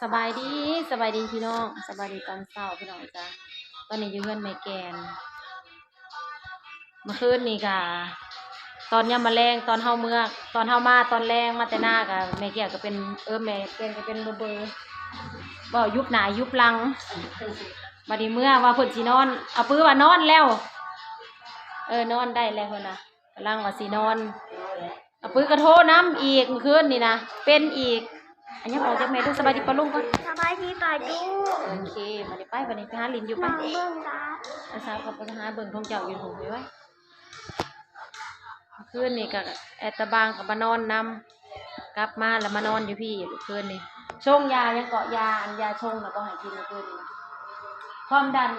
ສະບາຍດີ ສະບາຍດີພີ່ນ້ອງ ສະບາຍດີຕອນເຊົ້າພີ່ນ້ອງຈ້າ. ຕອນນີ້ຢູ່ເຮືອນແມ່ແກ່ນ. ເມື່ອຄືນນີ້ກະ ຕອນຍາມມະແລງ ຕອນເຮົາເມືອ ຕອນເຮົາມາຕອນແລງ ມາແຕ່ນາກະ ແມ່ແກ້ວກະເປັນ ເອີ ແມ່ແກ່ນກະເປັນເບີໆ ເວົ້າຍຸບໜ້າຍຸບຫຼັງ. ບັດນີ້ເມືອວ່າເພິ່ນຊິນອນ ອາປືວ່ານອນແລ້ວ ເອີ ນອນໄດ້ແລ້ວເພິ່ນວ່າ ກຳລັງວ່າຊິນອນ. ອາປືກະໂທນຳອີກ ມື້ຄືນນີ້ນະ ເປັນອີກ. ອັນຫຍັງບອກຈັກແມ່ດູ ສະບາຍດີປ້າລຸງກ່ອນ. ສະບາຍດີປ້າລຸງ. ໂອເຄ ບັດນີ້ໄປ ບັດນີ້ໄປຫາຫຼິ້ນຢູ່ ໄປ ເບິ່ງດາ ອາສາກໍໄປຫາເບິ່ງຂອງເຈົ້າຢູ່ພຸ້ນໄປໄວ້. ຄືນນີ້ກະແອດຕາບາງກໍມານອນນຳ ກັບມາແລ້ວມານອນຢູ່ພີ້ ຄືນນີ້. ຊົງຢາຫຍັງເກາະ ຢາ ອັນຢາຊົງນະ ບໍ່ໃຫ້ກິນມື້ຄືນນີ້ນະ ຄວາມດັນ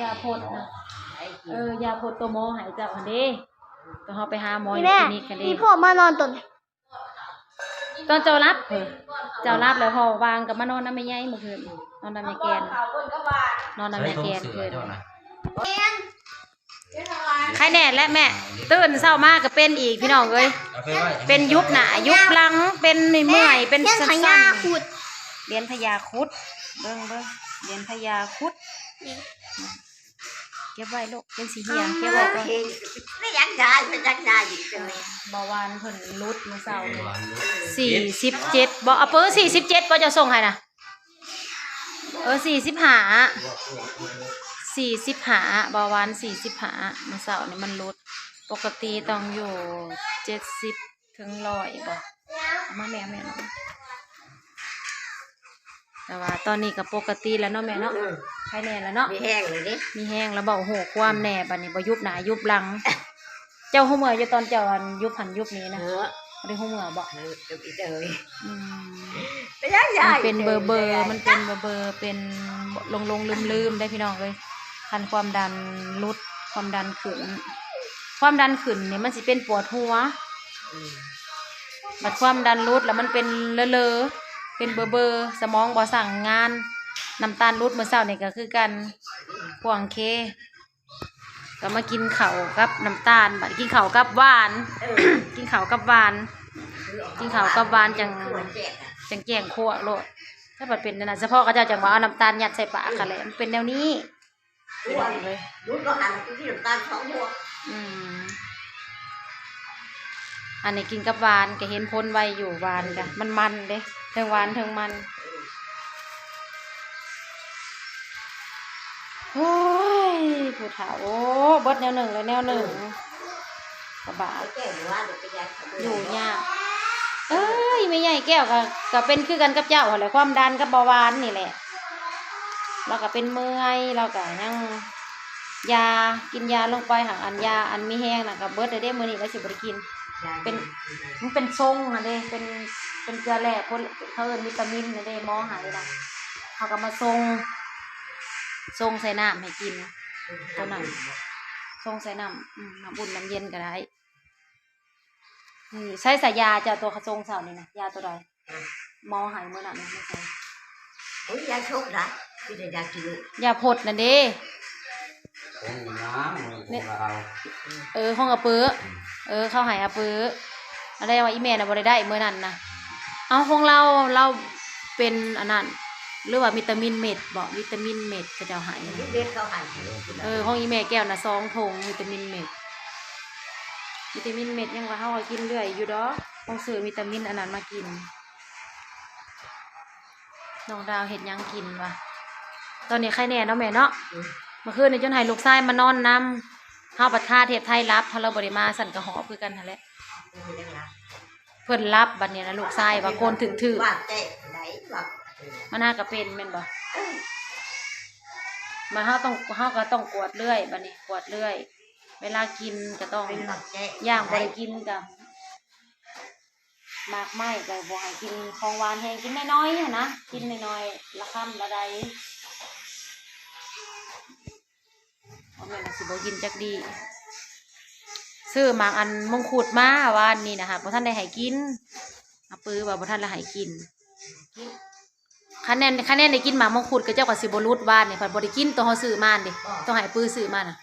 ຢາພົດນະ ເອີ ຢາພົດໂຕໝໍໃຫ້ເຈົ້າຫັ້ນເດ້. ຕອນເຮົາໄປຫາໝໍຢູ່ຄລີນິກຫັ້ນເດ້ ອີ່ພໍ່ມານອນຕົນ ຕອນເຈົ້າຫຼັບ ເອີ ເຈົ້າຫຼັບແລ້ວ ພໍ່ວ່າງກໍມານອນນຳແມ່ໃຫຍ່ມື້ຄືນ ນອນນຳແມ່ແກ່ນ ນອນນຳແມ່ແກ່ນຄືນ. ໄຄແນ່ແຫຼະແມ່ ຕື່ນເຊົ້າມາກໍເປັນອີກພີ່ນ້ອງເອີຍ ເປັນຍຸບໜ້າຍຸບຫຼັງ ເປັນເມື່ອຍໆ ເປັນສັ່ນໆ ຫຼຽນພະຍາຄຸດ ເບິ່ງໆ ຫຼຽນພະຍາຄຸດ. ເກັບໄວ້ລູກ ເປັນສີເຫື່ອ ເກັບໄວ້ກ່ອນ. ເປັນຫຍັງຍາຍ ເປັນຫຍັງຍາຍອີກຈັ່ງນີ້? ເບົາຫວານເພິ່ນຫຼຸດມື້ເຊົ້ານີ້ ສີ່ສິບເຈັດບໍ່? ອາເປີ ສີ່ສິບເຈັດບໍ່ ເຈົ້າສົ່ງໃຫ້ນະ? ເອີ ສີ່ສິບຫ້າ ສີ່ສິບຫ້າ ເບົາຫວານສີ່ສິບຫ້າ ມື້ເຊົ້ານີ້ມັນຫຼຸດ. ປົກກະຕິຕ້ອງຢູ່ເຈັດສິບ ເຖິງຮ້ອຍບໍ່? ເອົາມາແມ່ ເອົາແມ່ ເອົາມາ. ແຕ່ວ່າຕອນນີ້ກໍປົກກະຕິແລ້ວເນາະແມ່ເນາະ ເອີ ໄຄແນ່ແລ້ວເນາະ ມີແຮງແລ້ວເດ້ ມີແຮງແລ້ວ ເວົ້າຮູ້ຄວາມແນ່ ບັດນີ້ບໍ່ຍຸບໜ້າຍຸບຫຼັງ. ເຈົ້າຮູ້ເມື່ອຢູ່ຕອນເຈົ້າ ອັນ ຍຸບຫັ້ນຍຸບນີ້ນະ ເອີ ບໍ່ໄດ້ຮູ້ເມື່ອບໍ່? ເອີ ຈົບອີເຕີຍ ອືມ ເປັນຫຍັງຍາຍ ມັນເປັນເບີໆ ເອີຍ ມັນເປັນເບີໆ ເປັນຫຼົງໆລືມໆ ເດ້ພີ່ນ້ອງເອີຍ. ຄັນຄວາມດັນຫຼຸດ ຄວາມດັນຂຶ້ນ ຄວາມດັນຂຶ້ນນີ້ມັນຊິເປັນປວດຫົວ ອືມ ບັດຄວາມດັນຫຼຸດແລ້ວມັນເປັນເລີໆ ເປັນເບີໆ ສະໝອງບໍ່ສັ່ງງານ. ນ້ຳຕານຫຼຸດມື້ເຊົ້ານີ້ກໍຄືກັນ ພວງເຄ ກໍມາກິນເຂົ້າກັບນ້ຳຕານ ບັດກິນເຂົ້າກັບຫວານ ເອີ ກິນເຂົ້າກັບຫວານ ກິນເຂົ້າກັບຫວານຈັ່ງ ຈັ່ງແຈ້ງຄວກໂລດ. ຖ້າບັດເປັນນັ້ນນະ ສະເພາະເຂົາເຈົ້າຈັ່ງວ່າເອົານ້ຳຕານຍັດໃສ່ປາກຫັ້ນແຫຼະ ມັນເປັນແນວນີ້. ພີ່ນ້ອງເອີຍ ລຸດບໍ່ຫັນກິນນ້ຳຕານສອງຫົວ ອືມ ອັນນີ້ກິນກັບຫວານກໍເຫັນຜົນໄວຢູ່ ຫວານກໍມັນໆເດ້ ເທິງຫວານເທິງມັນ. ໂອ້ຍ ຜູ້ເຖົ້າ ໂອ້ ເບິດແນວໜຶ່ງແລ້ວແນວໜຶ່ງ ກະບາດ ແກ້ວບໍ່ວ່າເປັນຫຍັງ ຢູ່ຍາກ. ເອີຍ ແມ່ໃຫຍ່ແກ້ວກໍ ກໍເປັນຄືກັນກັບເຈົ້າຫັ້ນແຫຼະ ຄວາມດັນກັບເບົາຫວານນີ້ແຫຼະ. ລາວກໍເປັນເມື່ອຍ ລາວກໍຍັງຢາ ກິນຢາລົງໄປ ຫາກອັນຢາອັນມີແຮງນະກໍເບິດແລ້ວເດ້. ມື້ນີ້ລາວຊິບໍ່ໄດ້ກິນ ເປັນ ມັນເປັນຊົງຫັ້ນເດ້ ເປັນ ເປັນເກືອແຮ່ ເຂົາເອີ້ນວິຕາມິນຫັ້ນເດ້ ໝໍໃຫ້ນະ. ເຮົາກໍມາຊົງ ຊົງໃສ່ນ້ຳໃຫ້ກິນ ຕົວນັ້ນ ຊົງໃສ່ນ້ຳ ອືມ ນ້ຳອຸ່ນນ້ຳເຢັນກໍໄດ້. ນີ້ ໃຊ້ສາຍຢາເຈົ້າ ຕົວເຂົາສົ່ງເຊົ້ານີ້ນະ ຢາຕົວໃດ? ໝໍໃຫ້ມື້ນັ້ນນະ ໃສ່ ໂອ້ຍ ຢາຊົງນະ ມີແຕ່ຢາກິນ ຢາພົດນັ້ນເດ້ ຂອງອີ່ຫຍັງ ຂອງລາວ ເອີ ຂອງອາເປີ ອືມ ເອີ ເຂົາໃຫ້ອາເປີ ອັນໃດວ່າອີ່ແມ່ນະບໍ່ໄດ້ໄດ້ມື້ນັ້ນນະ. ເອົ້າ ຂອງລາວ ລາວເປັນອັນນັ້ນ ຫຼືວ່າວິຕາມິນເມັດບໍ? ວິຕາມິນເມັດເຂົາເຈົ້າໃຫ້ ເມັດເຂົາໃຫ້ ເອີ ຂອງອີ່ແມ່ແກ້ວນະ ສອງຖົງວິຕາມິນເມັດ. ວິຕາມິນເມັດຍັງວ່າເຮົາກໍກິນເລື້ອຍຢູ່ດອກ ຕ້ອງຊື້ວິຕາມິນອັນນັ້ນມາກິນ. ນ້ອງດາວເຮັດຫຍັງກິນວະ? ຕອນນີ້ໄຄແນ່ເນາະແມ່ເນາະ. ອືມ ເມື່ອຄືນນີ້ຈົນໃຫ້ລູກຊາຍມານອນນຳ ເຮົາບັດຄາເທບໄທຫຼັບ ເຮົາເລີຍບໍ່ໄດ້ມາ ຊັ້ນກໍຫອບຄືກັນຫັ້ນແຫຼະ. ເພິ່ນຫຼັບບັດນີ້ນະ ລູກຊາຍວ່າໂກນຖືກໆ ວ່າແຕກໄດ້ວ່າ ມັນຫາກໍເປັນແມ່ນບໍ່? ເອີ ມາເຮົາຕ້ອງ ເຮົາກໍຕ້ອງກວດເລື້ອຍ ບັດນີ້ກວດເລື້ອຍ ເວລາກິນກໍຕ້ອງ ເປັນຫວັດແຈະ ຢ່າງບໍ່ໄດ້ກິນກໍ ໝາກໄມ້ກໍບໍ່ໃຫ້ກິນຂອງຫວານແຮງ ກິນນ້ອຍໆຫັ້ນນະ ກິນນ້ອຍໆ ລະຄຳລະໃດ. ບໍ່ແມ່ນວ່າຊິບໍ່ກິນຈັກດີ້ ຊື້ໝາກອັນມົງຄຸດມາວານນີ້ນະ ຫາກບໍ່ທັນໄດ້ໃຫ້ກິນ ອາປືວ່າບໍ່ທັນລະໃຫ້ກິນ. ຄັນແມ່ນ ຄັນແມ່ນໄດ້ກິນໝາກມົງຄຸດ ກໍເຈົ້າກໍຊິບໍ່ຫຼຸດ ວານນີ້ພັດບໍ່ໄດ້ກິນ ໂຕເຮົາຊື້ມານີ້ ໂຕໃຫ້ອາປືຊື້ມານະ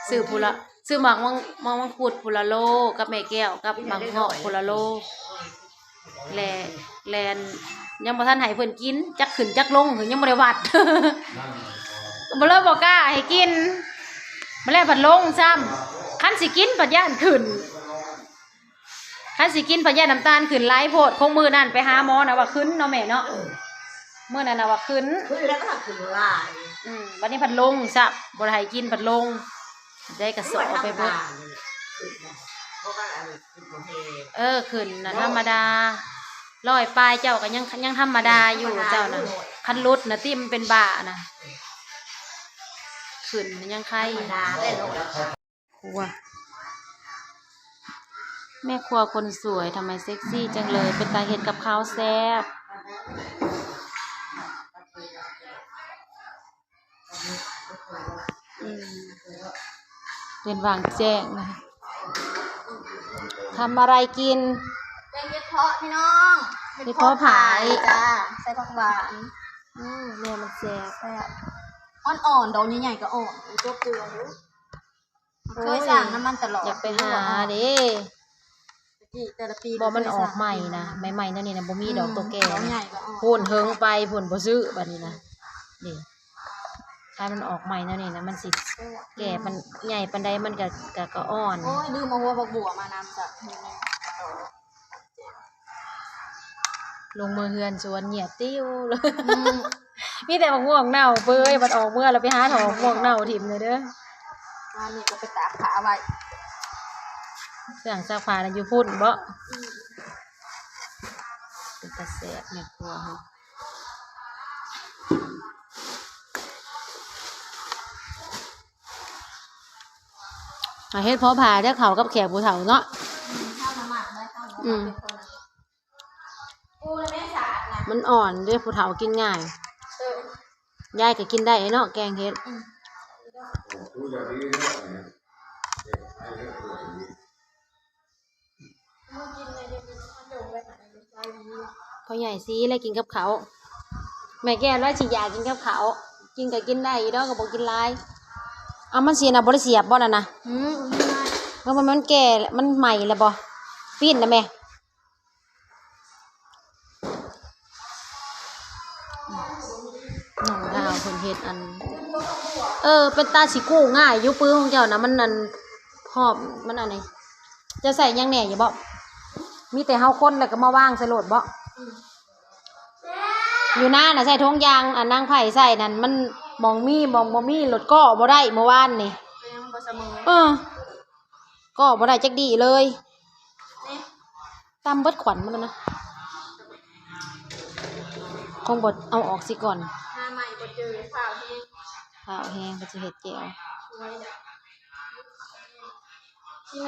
ຊື້ຜູ້ລະ ຊື້ໝາກມັງ ໝາກມັງຄຸດຜູ້ລະໂລ ກັບແມ່ແກ້ວ ກັບໝາກເງາະຜູ້ລະໂລ ແລະ ແລະ ຍັງບໍ່ທັນໃຫ້ເພິ່ນກິນ ຈັກຂຶ້ນຈັກລົງ ຍັງບໍ່ໄດ້ວັດ ກໍເລີຍບໍ່ກ້າໃຫ້ກິນ ມາແລ້ວພັດລົງຊ້ຳ ຄັນຊິກິນພັດຢ້ານຂຶ້ນ ຄັນຊິກິນພັດຢ້ານນ້ຳຕານຂຶ້ນຫຼາຍໂພດ ຄົງມື້ນັ້ນໄປຫາໝໍນະວ່າຂຶ້ນເນາະແມ່ເນາະ ມື້ນັ້ນນະວ່າຂຶ້ນ ຂຶ້ນແລ້ວກໍຂຶ້ນຫຼາຍ ອືມ ບັດນີ້ພັດລົງຊ້ຳ ບໍ່ໄດ້ໃຫ້ກິນພັດລົງ ໄດ້ກະເຊາະໄປເບິດ ເອີ ຂຶ້ນນະທຳມະດາ ຮ້ອຍປາຍເຈົ້າກໍຍັງ ຍັງທຳມະດາຢູ່ເຈົ້ານະ ຄັນຫຼຸດນະຕິ ມັນເປັນບ້ານະ ຂຶ້ນຍັງໄຄ ຄົວ ແມ່ຄົວຄົນສວຍ ທຳໄມເຊັກຊີຈັ່ງເລີຍ ເປັນຕາເຮັດກັບຂ້າວແຊບ. ອືມ ເປັນຫວ່າງແຈ້ງນະ ທຳອະໄລກິນ? ແກງເຫັດເຜາະພີ່ນ້ອງ ເຫັດເຜາະຜາຍ ເຫັດເຜາະຜາຍ ຈ້າ ໃສ່ຜັກຫວານ ອືມ ແນວມັນແຊບ ແຊບ ອ່ອນໆ ດອກໃຫຍ່ໆ ກໍອ່ອນ ຕົວເປືອງຢູ່ ເຄີຍສ້າງນຳມັນຕະຫຼອດ ຢາກໄປຫາເດ້ ແຕ່ລະປີ ບໍ່ ມັນອອກໃໝ່ນະ ໃໝ່ໆ ແນວນີ້ນະ ບໍ່ມີດອກ ອືມ ໂຕແກ່ ດອກໃຫຍ່ກໍອອກ ພຸ້ນເຫິງໄປພຸ້ນ ບໍ່ຊື້ບັດນີ້ນະ ນີ້ ຖ້າມັນອອກໃໝ່ແນວນີ້ນະ ມັນຊິແກ່ ອືມ ມັນໃຫຍ່ປານໃດ ມັນກະ ກະ ກະອ່ອນ ໂອ້ຍ ລືມເອົາຫົວບັກບົວມານຳຊະ ລົງເມືອເຮືອນສວນງຽບຕິວເລີຍ ອືມ ມີແຕ່ບັກມ່ວງເນົ່າເປີຍ ບັດອອກເມືອແລ້ວໄປຫາຖອກບັກມ່ວງເນົ່າຖິ້ມເລີຍເດີ ວານນີ້ກໍໄປຕາກຜ້າໄວ້ ເຄື່ອງຊັກຜ້ານັ້ນຢູ່ພຸ້ນເບາະ ອືມ ເປັນຕາແຊບແມ່ຄົວເຮົາ ອາ ເຮັດເຜາະຜາຍ ໄດ້ເຂົ້າກັບແຂກຜູ້ເຖົ້າເນາະ ອືມ ເຂົ້ານະໝາກໄດ້ ເຂົ້ານະໝາກ ອືມ ເປັນຄົນນະ ມັນອ່ອນເດ້ ຜູ້ເຖົ້າກິນງ່າຍ ເອີ ຍາຍກໍກິນໄດ້ເນາະ ແກງເຫັດ ອືມ ພໍ່ໃຫຍ່ຊີ້ແລະກິນກັບເຂົ້າ ແມ່ແກ້ວລະຊິຢາກກິນກັບເຂົ້າ ກິນກໍກິນໄດ້ຢູ່ດອກ ກໍບໍ່ກິນຫຼາຍ ເອົາ ມັນຊິນະ ບໍ່ໄດ້ສຽບບໍ່ນັ້ນນະ ອືມ ເອີ ມັນແກ່ ມັນໃໝ່ແລ້ວບໍ່ ປີ້ນນະແມ່. ນ້ອງດາວເພິ່ນເຮັດອັນ ເອີ ເປັນຕາຊິກູ້ງ່າຍຢູ່ ປືຂອງເຈົ້ານະ ມັນອັນ ພ້ອມ ມັນອັນນີ້ ຈະໃສ່ຫຍັງແດ່ຢູ່ບໍ? ມີແຕ່ເຮົາຄົນແລ້ວກໍມາວາງໃສ່ໂລດບໍ? ຢູ່ນານະໃສ່ຖົງຢາງ ອັນນາງໄຜໃສ່ນັ້ນ ມັນໝ່ອງມີ ໝ່ອງບໍ່ມີ ໂລດກໍບໍ່ໄດ້ມື້ວານນີ້ ຍັງບໍ່ສະເໝີ ເອີ ກໍບໍ່ໄດ້ຈັກດີ້ເລີຍ. ນີ້ ຕຳເບິດຂວັນໝົດແລ້ວນະ ຄົງບໍ່ເອົາອອກຊິກ່ອນ ຫາໃໝ່ບໍ່ເຈີ ຟ້າວແຮງ ຟ້າວແຮງ ເພິ່ນຊິເຮັດແຈ່ວ ສວຍດະ ທີ່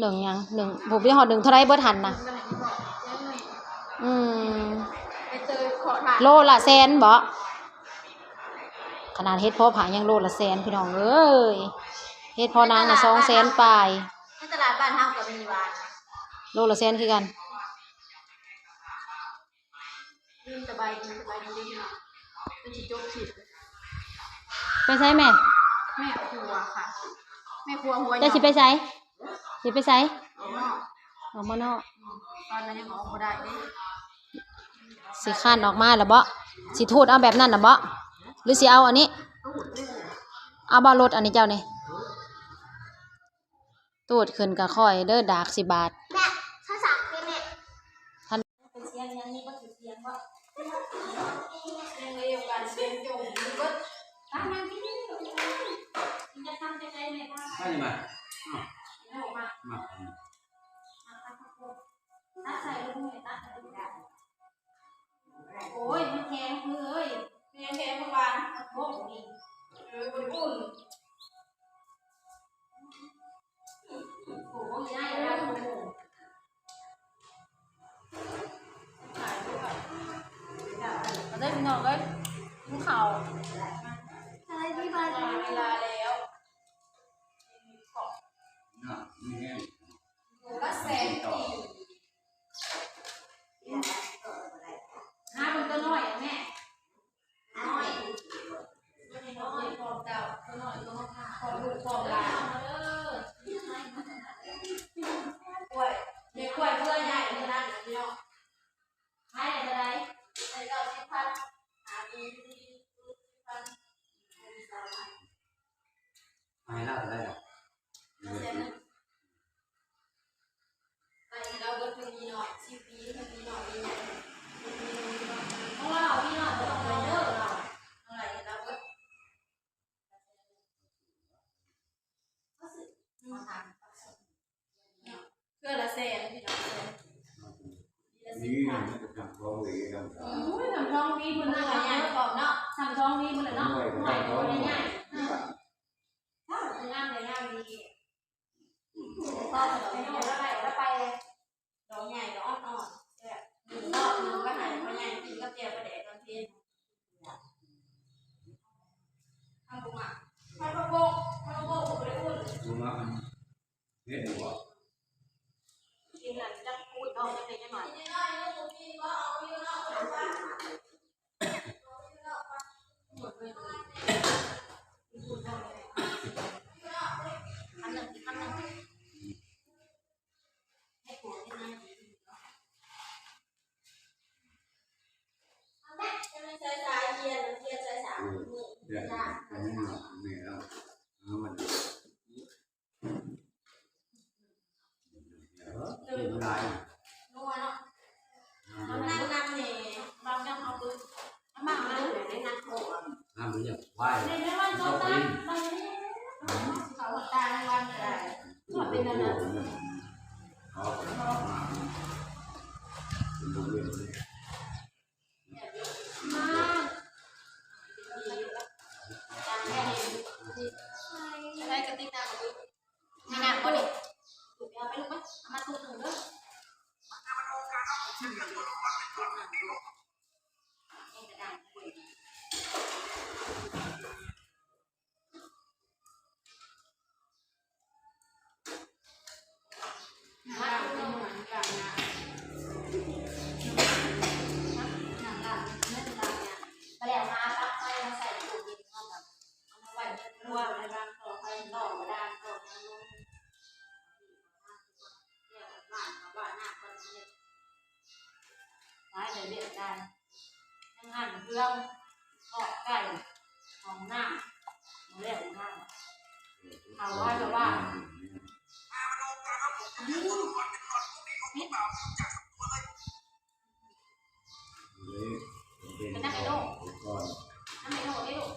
ໜຶ່ງ ຍັງໄດ້ແມ່ ໜຶ່ງຫຍັງ ໜຶ່ງ ຜູ້ໄປຮອດໜຶ່ງເທົ່າໃດເບິດຫັ້ນນະ ອືມ ໄປເຈີເຄາະຖ່ານ ໂລລະແສນບໍ? ຂະໜາດເຫັດເຜາະຜາຍຍັງໂລລະແສນ ພີ່ນ້ອງເອີຍ ເຫັດເຜາະນາງນະສອງແສນປາຍ ໃນຕະຫຼາດບ້ານເຮົາກໍມີວ່າ ໂລລະແສນຄືກັນ ສະບາຍດີ ສະບາຍດີເດີພີ່ນ້ອງ ເພິ່ນຊິຈົບຄລິບ ໄປໃສແມ່? ແມ່ຄົວຄ່ະ ແມ່ຄົວຫົວ ເຈົ້າຊິໄປໃສ? ຊິໄປໃສ? ອອກມານອກ ອອກມານອກ ອືມ ຕອນນັ້ນຍັງອອກບໍ່ໄດ້ເດ້ ຊິຄ້ານອອກມາລະບໍ? ຊິທູດເອົາແບບນັ້ນລະບໍ? ຫຼືຊິເອົາອັນນີ້? ເອົາບໍ່ລົດອັນນີ້ເຈົ້ານີ້? ຕູດຂຶ້ນກະຂ້ອຍເດີ ດາກຊິບາດ ແມ່ ເຂົາສາກເດ້ແມ່ ຄັນ ເປັນສຽງຫຍັງນີ້ບໍ່ຖືກສຽງບໍ່? ສຽງດຽວກັນ ສຽງຈົງເບິດ ມານັ່ງກິນນີ້ລູກ ກິນຈະຄຳຈະໄກແມ່ພາໄປ ມານີ້ມາ ມາ ມາ ມາ ມາ ຕັດໃສ່ລູກ ຕັດໃສ່ລູກ ໂອ້ຍ ມັນແຂງເອີຍ ແຂງ ແຂງເມື່ອວານ ໂອ້ ນີ້ ເອີ ບໍ່ໄດ້ອຸ່ນ ໂອ້ຍ ໄດ້ແລ້ວ ມາເດີພີ່ນ້ອງເອີຍ ກິນເຂົ້າ ສະບາຍດີ ເວລາແລ້ວ ໂລລະແສນກີບ ຫາເບິ່ງຕົວນ້ອຍແມ່ ນ້ອຍ ນ້ອຍຂອງເຈົ້າ ຕົວນ້ອຍຕົວຂອງລູກຂອງຫຼານ ກ້ວຍ ເດັກກ້ວຍເພື່ອໃຫຍ່ເທົ່ານັ້ນພີ່ນ້ອງ. ຂາຍໄດ້ເທົ່າໃດ? ໄດ້ເກົ້າສິບພັນ ຫາມີຢູ່ດີ ເກົ້າສິບພັນ ໃຫ້ລາວເທົ່າໃດລະ? ແສນໜຶ່ງ ໄລ່ໃຫ້ລາວເບິດ ເພິ່ນມີນ້ອຍ ສິບປີ ເພິ່ນມີນ້ອຍ ມີໃຫຍ່ ເພິ່ນມີນ້ອຍ ຂອງລາວມີນ້ອຍ ບໍ່ຕ້ອງໄລ່ເດີລາວ ຕ້ອງໄລ່ໃຫ້ລາວເບິດ ເທື່ອລະແສນ ພີ່ນ້ອງ ເທື່ອລະສິບພັນ ໂອ້ຍ ນ້ຳທອງມີເພິ່ນ ນ້ຳທອງມີເພິ່ນເນາະ ນ້ຳທອງມີເພິ່ນເນາະ ຫ້ວຍກໍບໍ່ໄດ້ໃຫຍ່ ເອີ ງາມ ງາມດີ ພໍແລ້ວ ໄປ ດອກໃຫຍ່ ດອກອ່ອນໆ ແຊບ ໜຶ່ງ ດອກໜຶ່ງ ໄວ້ໃຫ້ພໍ່ໃຫຍ່ກິນກັບແຈ່ວປາແດກຕອນເພນ ທຳບໍ່ມາ ໄປບໍ່ໂບກ ໄປບໍ່ໂບກ ບໍ່ໄດ້ອຸ່ນ ບໍ່ມາ ເຮັດຢູ່ບໍ່? ກິນນັ້ນຈັກປູດອອກຈັກເລັກຈັກໜ້ອຍ ອັນໜຶ່ງ ອັນໜຶ່ງ ໃຫ້ຜົວເຮັດງານດີ ສາຍໆ ຮຽນ ຮຽນສາຍສາມ ເອີ ມື້ ເອີ ແມ່ນແລ້ວ ເອີ ມັນ ເອີ ເອີ ຫຼາຍ ນົວເນາະ ເອົານັ່ງນຳແດ່ ບາງຢ່າງເອົາປຶກ ອາມ່າມາເລີຍ ໄດ້ນັດໂທ ອາ ມັນຍັງໄວ ເດ້ ແມ່ນວັນ ເຂົ້າໄປ ເຂົ້າໄປ ເຂົ້າຕາໃນວັນກໍໄດ້ ເປັນອັນນັ້ນ ເອົາໄປ ມາ ໃສ່ກະຕິກນ້ຳ ມີນ້ຳບໍ່ນີ້? ເອົາໄປລູກມາ ເອົາມາຕຸ່ມໜຶ່ງເດີ ຫຼາຍແຕ່ວຽກການ ຍັງຫັ້ນເຄື່ອງ ເຄາະໄກ່ ຫ້ອງນ້ຳ ບໍ່ແລ້ວອີກນານ ເຂົ້າວ່າແຕ່ວ່າ ອືມ ເປັນນຳໄອ້ໂດ່ ນຳໄອ້ໂດ່ເດ້ລູກ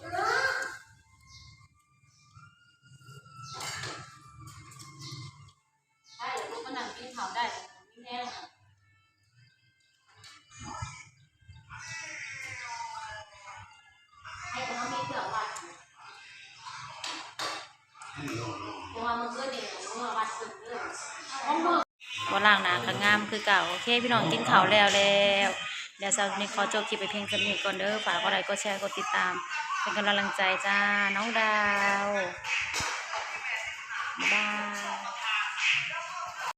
ໃຊ່ ລູກມານັ່ງກິນເຂົ້າໄດ້ ມີແຮງ ໃຫ້ເຂົາມີເຄື່ອງວັດ ເພາະວ່າມື້ຄືນນີ້ເມືອວັດເພິ່ນເດີ ບໍ່ລ້າງໜ້າກໍງາມຄືເກົ່າ. ໂອເຄ ພີ່ນ້ອງ ກິນເຂົ້າແລ້ວແລ້ວ ດຽວສຳລັບນີ້ຂໍຈົບຄລິບໄປພຽງສ່ຳນີ້ກ່ອນເດີ. ຝາກກົດໄລ ກົດແຊ ກົດຕິດຕາມ ເປັນກຳລັງໃຈຈ້າ ນ້ອງດາວ ບາຍບາຍ.